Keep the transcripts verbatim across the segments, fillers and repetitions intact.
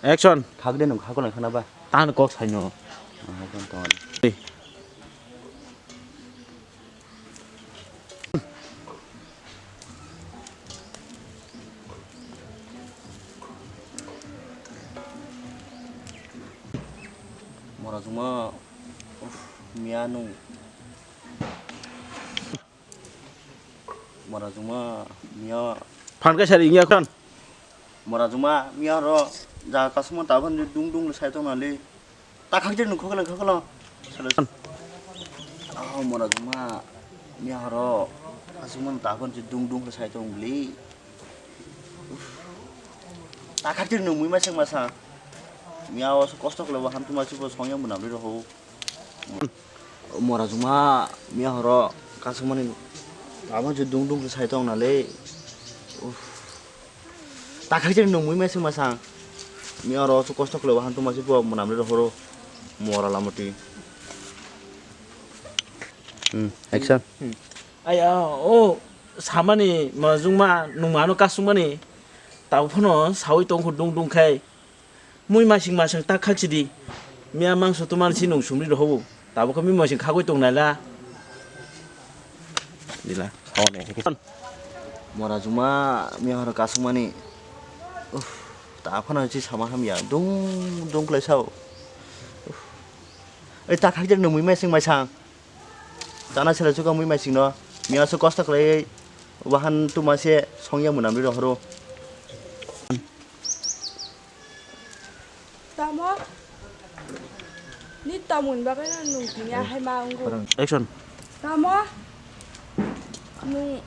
Action. Khakde nung khakol khana ba. Tan kok saino. Ah, ton ton. Ei. Mora juma, uf, miya nung. Mora juma, miya. Phan kaisa ring ya khan. Mora juma, miya ro, ja kasuma tabon dung dung le sai tong nali. Ta khakjak nung khoklang khoklang. Oh, mora juma, miya ro, kasuma tabon je dung dung le sai tong li. Uf. Ta khakjak nung mui masang masang. Miya o kosto kle bo ham tuma chupo songya munam ri ro ho. Mora juma miya horo kasumani abo je dung dung sai tong nale. Uf. Ta khakjak nung mui masang masang. Miya horo su kosto kle wahan tuma si bo munam le horo. Mora lamoti. Hmm, action. Aya o samani mora juma nung ano kasumani. Tabo phano sawi tong khu dung dung khai. Mui masing masing ta khak sidi. Miya mangso tuman si nung sumri rohobo. Tabo khe mui masing khagwi tong naila. Dila. Hone. Mora juma miya horo kasung mani. Uff, ta phano si sama hamya. Dung dung klai sao. Uff. Ei ta khak jek nung mui masing masang. Chana sela chuka mui masing no. Miya so kosto klai. Wahan tuma se songya munam ri rohoro. Tamo? Ni tomungni bagwi no nung tini ahai ma wngo. Action. Tamo? Nung.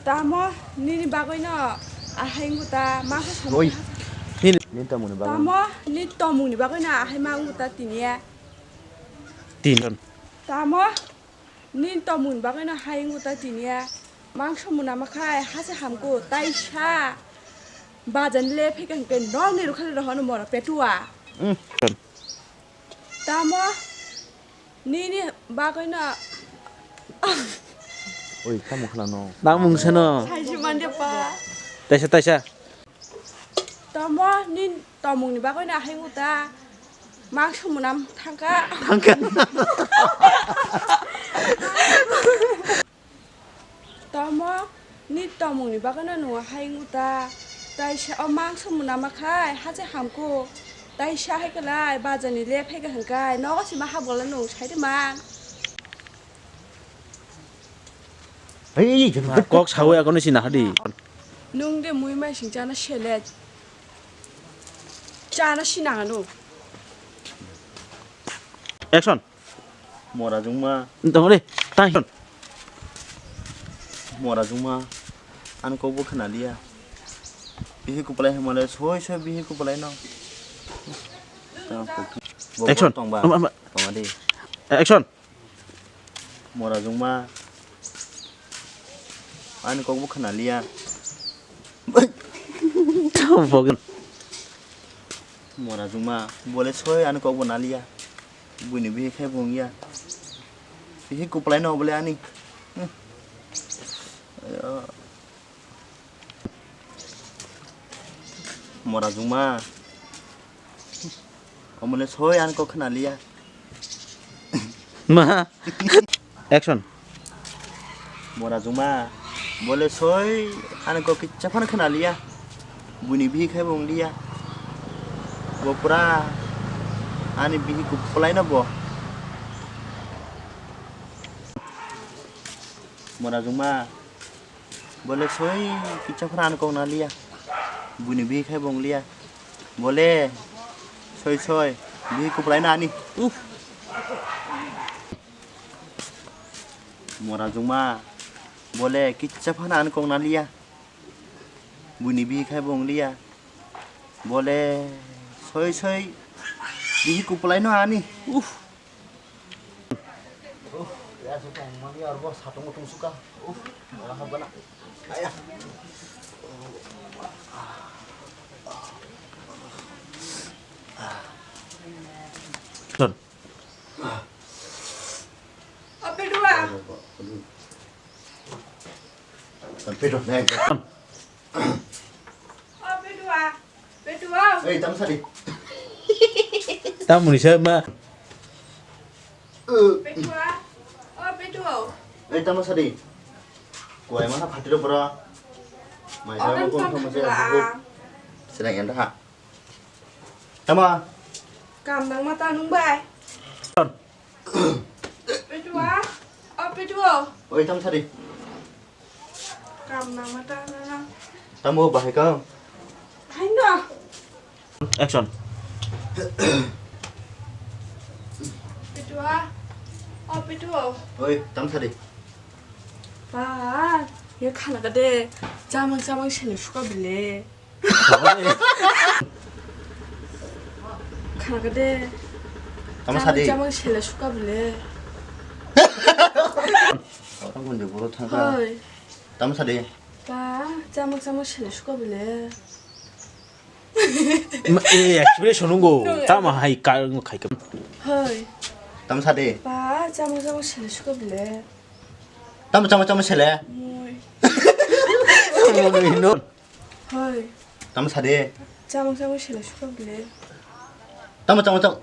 Tamo nini bagwi no ahai wngo ta ma khe samung. Oi. Nini, nini tomungni bagwi. Tamo ni tomungni bagwi no ahai ma wngo ta tini. Tin. Tamo? Nini tomungni bagwi no hai wngo ta tini ya. Mangso mwnama khai hase hamkuk taisa. Bajan le phikang ke nokni rwkha le rohono mora petua. Mm. Tamo nini bagwi no. Oi, tamo khna no. Nang mung seno. Saisi mande pa. Taisa, taisa. Tamo ni tomungni bagwi no ahai wngo ta. Mangso mwnam thangkha. Thangkha. Tamo ni tomungni bagwi no nung ahai wngo ta. Taisa o mangso mwnama khai hase hamkuk. Taisa hai kwlai bajarni le phai kha hwnkhai nogo sima hap gola nung sai de man. Ei, Ma, kok sawi akono sina hadi. Nung de mui mai sing chana sele. Chana sinang ano. Action. Mora jungma. Tong de, tai. Mora jungma. Ani kok bo khna liya. Bihi kuplai hwnmale soi soi bihi kuplai no. Action. Tongba. Ama, ama. Tongma de. Action. Mora jungma. Ani kok bo khna liya. Bogin. Mora jungma. Bole soi ani kok bo na liya. Buini bihi khai bo wngya. Bihi kuplai no bole ani. Hmm. Ayo. Mora jungma. Omole soi ani kok khna liya. Ma. Action. Mora jungma. Bole soi ani kok kicha phano khna liya. Buini bihi khai bo wng liya. Bo pura ani bihi kuplai no bo. Mora jungma. Bole soi kicha phano ani kok na liya. Buini bihi khai bo wng liya. Bole soi soi bihi kuplai na ani. Uff. Mora jungma. Bole kicha phano ani kok na liya. Buini bihi khai bo wng liya. Bole soi soi bihi kuplai no ani. Uff. Uff, ya se tong mani arbo satung utung suka. Uff, wala habana. Aya. Ton. Apa dua? Ton, Pedro, naik. Ei, tamo sadi. Tamoni sa ma. Petua. Oh, Petua. Ei, tamo sadi. Kuai mana phatiro pura. Mai sa mo kon thong se. Sedang yang dah. Tamo. Kam nang mata nung bai. Petua. Oh, Petua. Oi, tamo sadi. Kam nang mata nang. Tamo bahai kam. Hai na. Action. Petua. Oh, Petua. Oi, tamo sadi. Ba, ya khana ka de. Chamang chamang sele suka bile. Khana ka de. Tamo sadi. Chamang sele suka bile. Orang pun jeburu thangka. Hoi. Tamo sadi. Ba, chamang chamang sele suka bile. Ma, eh, expression nunggu. Tamo hai ka khai ka. Hoi. Tamo sadi. Ba, chamang chamang sele suka bile. Tamo chamang chamang sele. Moi. Moi no. Hoi. Tamo sade. Chamang chamang sele suka bile. Tamo chamang chamang.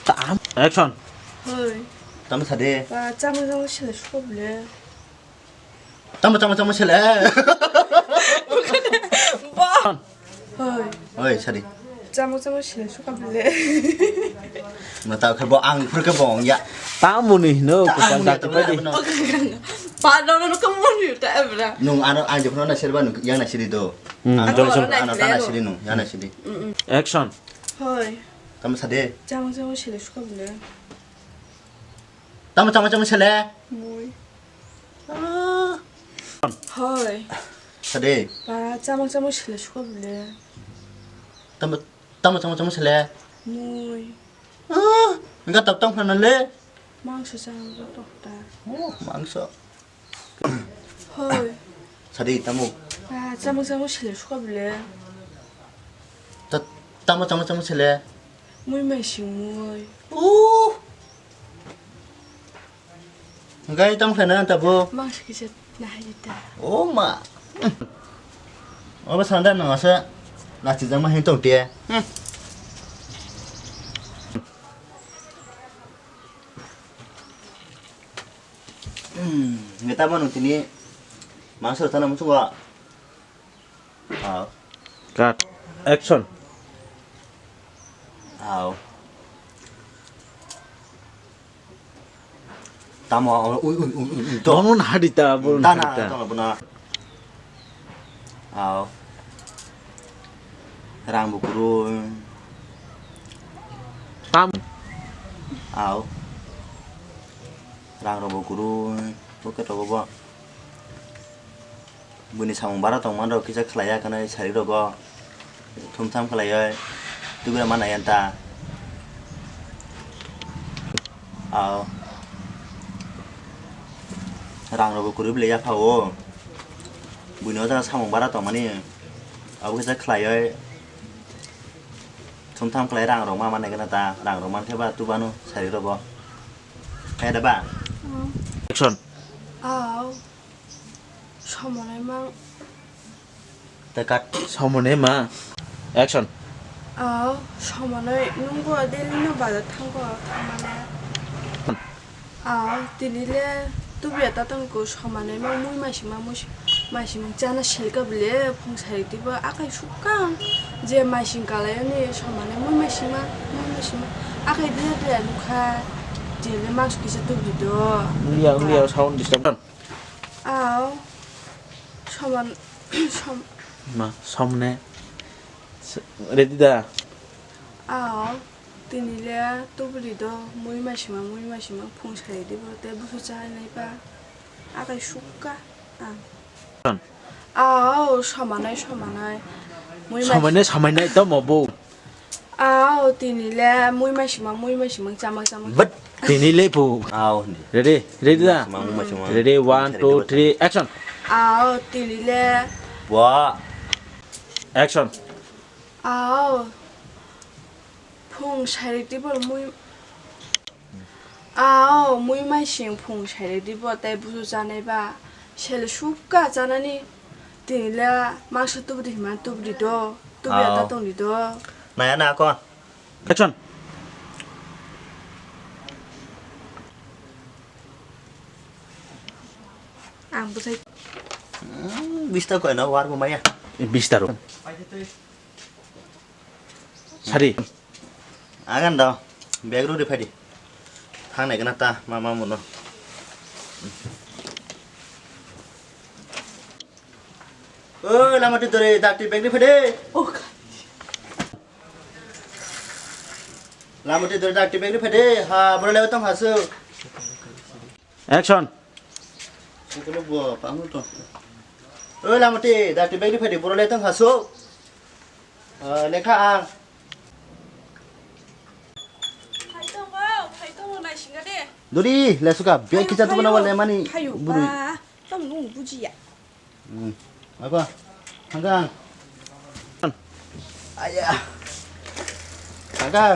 Tam. Action. Hoi. Tamo sade. Ba chamang chamang sele suka bile. Tamo chamang chamang sele. Ba. Hoi. Hoi, sadi. Chamang chamang sele suka bile. Mata khe bo ang phur khe bo ong ya. Tamoni hino. Kupal dati padi. Pa no no kamu ni ta ebra. Nung ano ang jepno na serba nung yang na sidi do. Hmm, ano jol, jol. Ano ta na sidi nung, yang na sidi. Action. Hoi. Tamo sade. Chamang chamang sele suka bile. Tamo chamang chamang sele. Moi. Ah. Hoi. Sade. Ba chamang chamang sele suka bile. Tamo, tamo chamang chamang sele. Moi. Ah, enggak tap tang khana le. Mangso chamang chamang ta. Oh, mangso. Hoi. Sadi tamo. Ba chamang chamang sele suka bile. Ta-, tamo chamang chamang sele. Moi mai sing moi. Oh. Enggak, tamo khana tabo. Mangso kisa. Nahai ta. Oh ma. Obo sanda nang asa lachi jang ma hin tong te. Hmm. Hmm, nge tamo nung tini mangso tana muchungo. Aw. Cut. Action. Aw. Tamo, ui, ui, ui, ui, ui, to. Bono na hadi ta, bono na hadi ta. Tana, tana, bono. Aw. Rang bo kuru. Tam. Aw. Rang rok bo kuru. Bo khe to bo. Buini samung bara tongma rok kisa khlaiya khwnwi sari rogo thumtham khlaiwi tubura mana yanta. Aw rang rok bo kwrwi bwlai yapha o buini o jaga samung bara tongmani abo kisa khlaiwi thumtham khlai rang rok ma manai gana ta rang rok mankhe ba tubanu sari rogo. Kaya da ba? Action. Aw. Somonai mang. Te cut. Somonai ma. Action. Aw, somonai nungbo daily no bazar thango, thangmane. Aw, tini le tubiya ta tongko somonai mang mui maisima mui maisima chana selka bile phung sai tibo akai sukang je maising kalai ni somonai mui maisima mui maisima akai dia dia nukha je le mas kisa tubi do. Liya, liya, sound disturb. Aw, soman, som- Ma, somne. S-, ready da? Aw, tini le tubuli do, mui maisima, mui maisima, phung sai di bo, te busu chai nai ba. Akai sukka, ang. Son. Aw, somanai, somanai. Mui maisima. Somanai, somanai, to mo bo. Aw, tini le mui maisima, mui maisima, chamang, chamang. But tini le pu. Aw, hindi. Ready? Ready da? Maisima, mui maisima. Ready, one, two, three, action. Aw, tini le. Wa. Action. Aw. Phung sari tibol mui. Aw, mui maising phung sari tibo, tai busu chanai ba. Sel sukka chanani. Tini le mangso tubudi hima tubudi do. Tubi ata tongdi do. Naya na kon. Action. Ang bwsai. Hmm, bista koi na war bo maya. Bista ro. Sari. Agan da. Bag ro de phadi. Thang nai gana ta mama muno. Oi, lama ti dore, dakti bag ni phede. Oh. Lama ti dore, dakti bag ni phede. Ha, bro lewa tong hasu. Action. Oi, lama ti, dakti bag ni phede, bro lewa tong hasu. Eh, lekha ang. Phai tongo, phai tongo, naisinga de. Dori, lesuka, bag kicha tubo na wale mani. Hayu buru. Ba, tong nung bujiya. Hmm. Apa? Hanggang. Ayah. Hanggang.